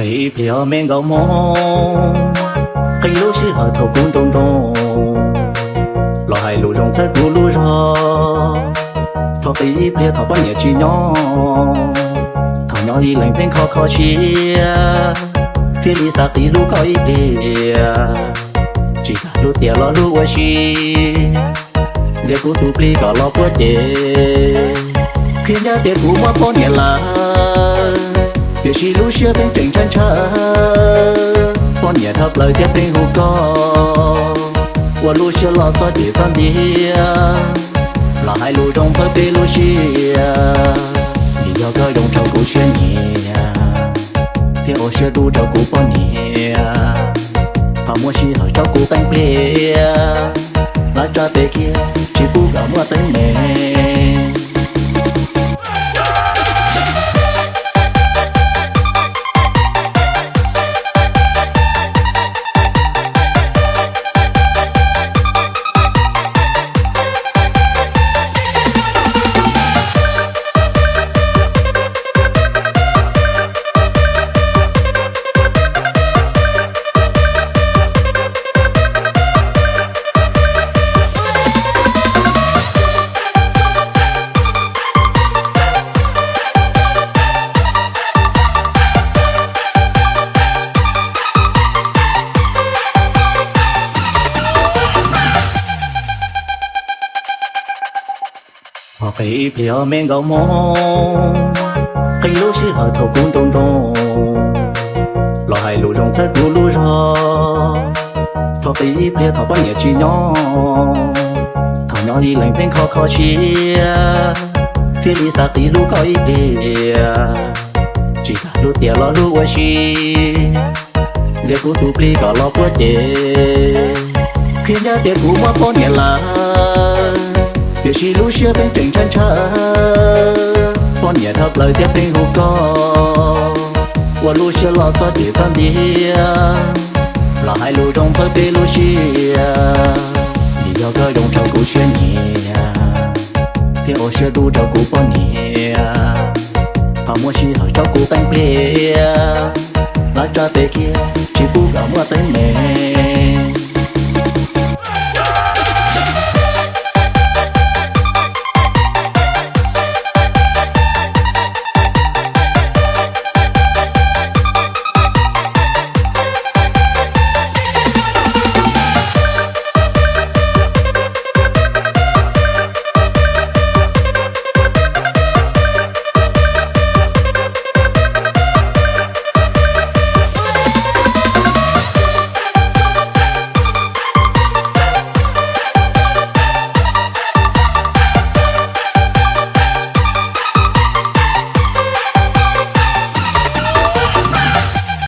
Qhib ib pliag me nkauj Hmoob, qhib lub sij hawm thaum kuv nroo nroo, los hais lus zoo txhawb kuv lub zog. Thov qhib ib pliag thaum poj niam tsis nyob, thaum nyob ib leeg pheej kho kho siab, thiaj li xav qhib hlub koj ib pliag. Tsis kam hlub tiag los hlub ua si, ntxias kuv tus plig kom los puab ceg. Qhia ncaj tias kuv muaj poj niam lawm, tiam sis lub siab pheej tseem ntshaw ntshaw. Poj niam dhau plaws thiab pheej hu koj, ua lub siab loj txhob cem txhob ntiag, los hais lus zoo txhawb peb lub siab. Vim yog koj zoo rau kuv siab nyiam, thiab ua siab dub rau kuv poj niam. Thov muab sij hawm rau kuv qee pliag, lawv tso tes kiag tsis pub kom muaj teeb meem. Thov qhib ib pliag me nkauj Hmoob, qhib lub sij hawm thaum kuv nroo nroo, los hais lus zoo txhawb kuv lub zog. Thov qhib ib pliag thaum poj niam tsis nyob, thaum nyob ib leeg pheej kho kho siab, thiaj li xav qhib hlub koj ib pliag. Tsis kam hlub tiag los hlub ua si, ntxias kuv tus plig kom los puab ceg. Qhia ncaj tias kuv muaj poj niam lawm, tiam sis lub siab pheej tseem ntshaw ntshaw. Poj niam dhau plaws thiab pheej hu koj, ua lub siab loj txhob cem txhob ntiag, los hais lus zoo txhawb peb lub siab. Vim yog koj zoo rau kuv siab nyiam, thiab ua siab dub rau kuv poj niam. Thov muab sij hawm rau kuv qee pliag, lawv tso tes kiag tsis